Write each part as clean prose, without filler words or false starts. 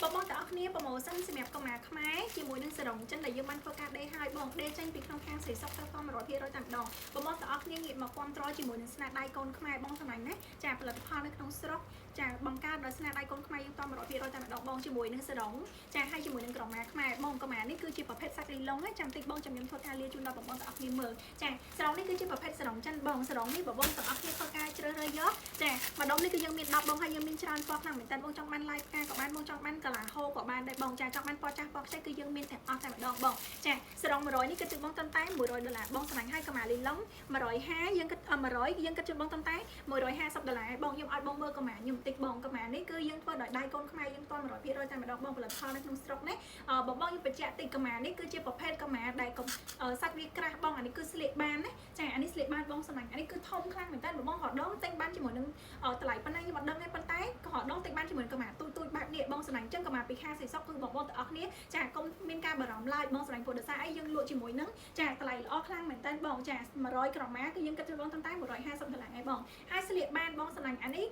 បងបងទាំងអស់គ្នា promotion សម្រាប់កុមារខ្មែរជាមួយនឹងសរងចិនដែលយើងបានធ្វើការដេរឲ្យបងដេរចេញពីក្នុងខាងស្រីសុកទៅត100%តែម្ដងបងបងទាំងអស់គ្នាងាកមកគ្រប់គ្រងជាមួយនឹងស្នាដៃកូនខ្មែរបងសម្លាញ់ណាចាផលិតផលនៅក្នុងស្រុកចាបង្កើតដោយស្នាដៃកូនខ្មែរយើងត100%តែម្ដងបងជាមួយនឹងសរងចាហើយជាមួយនឹងក្រមាខ្មែរបងក្រមានេះគឺជាប្រភេទសាច់លីឡុងចាំតិចបងចាំខ្ញុំធ្វើការលាជូនដល់បងបងទាំងអស់គ្នាមើលចាសរងនេះគឺជាប្រភេទសរងចិនបងសរងនេះបងបងទាំងអស់គ្នាធ្វើការជ្រើសរើសយកចាម្ដុំនេះគឺយើងមាន10បងហើយយើងមានច្រើនពណ៌ខ្លាំងមែនតើបងចង់បានឡាយផ្កាក៏បានបងចង់បានកលាហូក៏បានដែរបងចាចង់បានពណ៌ចាស់ពណ៌ខ្ចីគឺយើងមានទាំងអស់តែម្ដងបងចាសរង100នេះគឺជូនបងត្រឹមតែ100ដុល្លារបងស្រឡាញ់ហើយកម៉ាលីឡុង150យើងគិត100យើងគិតជូនបងត្រឹមតែ150ដុល្លារបងខ្ញុំឲ្យបងមើលកម៉ាខ្ញុំបន្តិចបងកម៉ានេះគឺយើងធ្វើដោយដៃកូនខ្មែរយើងផ្ទាល់100%តែម្ដងបងផលិតផលនៅក្នុងស្រុកនេះបងបងខ្ញុំបញ្ជាក់តិចកម៉ានេះគឺជាប្រភេទកម៉ាដែលសាច់វាក្រាស់បងអានេះគឺស្លៀកបានណាចាអានេះស្លៀកបានបងស្រឡាញ់អានេះគឺធំខ្លាំងមែនតើបងរដងទិញបានជាមួយនឹងតម្លៃប៉ុណ្ណាខ្ញុំអត់ដឹងទេប៉ុន្តែក៏រដងទិញបានជាមួយនឹងកម៉ាទូចទូចបែបនេះបងស្រឡាញ់អញ្ចឹងកម៉ាពីខាងស្រីសុកគឺបងបងទាំងអស់គ្នាចាកុំមានការបារម្ភឡើយបងស្រឡាញ់ព្រោះដោយសារអីយើងលក់ជាមួយនឹងចាតម្លៃល្អខ្លាំងមែនតើបងចា100ក្រមាគឺយើងគិតជូនបងត្រឹមតែ150ដុល្លារឯងបងហើយស្លៀកបានបងស្រឡាញ់អានេះ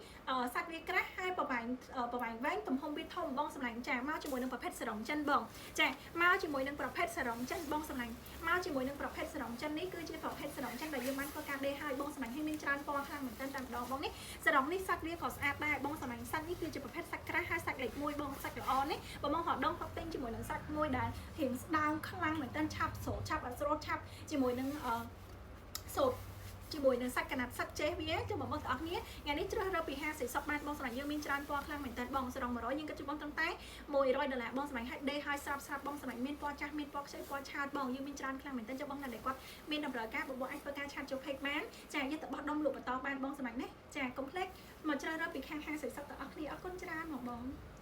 សាច់វាក្រាស់ហើយប្រវែងប្រវែងវែងទំហំវាធំបងស្រឡាញ់ចាមកជាមួយនឹងប្រភេទសរងចិនបងចាមកជាមួយនឹងប្រភេទសរងចិនបងស្រឡាញ់មកជាមួយនឹងប្រភេទសរងចិននេះគឺជាប្រភេទសរងចិនដែលយើងបានធ្វើការដេរឲ្យបងស្រឡាញ់ឲ្យមានច្រើនពណ៌ខ្លាំងមែនទែនតែម្ដងបងនេះសរងនេះសាច់វាក៏ស្អាតដែរបងស្រឡាញ់សាច់នេះគឺជាប្រភេទសាច់ក្រាស់ហើយសាច់លេខ1បងសាច់ល្អនេះបងបងរដងផឹកទិញជាមួយនឹងសាច់មួយដែលរៀងស្ដើងខ្លាំងមែនទែនឆាប់ស្រូតឆាប់អត់ស្រូតឆាប់ជាមួយនឹងអឺសូត្រជាមួយនឹងសាច់កណាត់សាច់ចេះវាចាំបងប្អូនទាំងអស់គ្នាថ្ងៃនេះជ្រើសរើសពី50សុកបានបងសម្រាប់យើងមានច្រើនពណ៌ខ្លាំងមែនតើបងសរង100យើងគិតជូនបងត្រឹមតែ100ដុល្លារបងសម្រាប់ឲ្យដេឲ្យស្រាប់ស្រាប់បងសម្រាប់មានពណ៌ចាស់មានពណ៌ខ្ចីពណ៌ឆាតបងយើងមានច្រើនខ្លាំងមែនតើចុះបងណាដែលគាត់មានតម្រូវការបងបងអាចធ្វើការ chat ចូល page បានចាយើងទៅបោះដុំលក់បន្តបានបងសម្រាប់ណាចាកុំភ្លេចមកជ្រើសរើសពីខាង50សុកទាំងអស់គ្នាអរគុណច្រើនមកបង។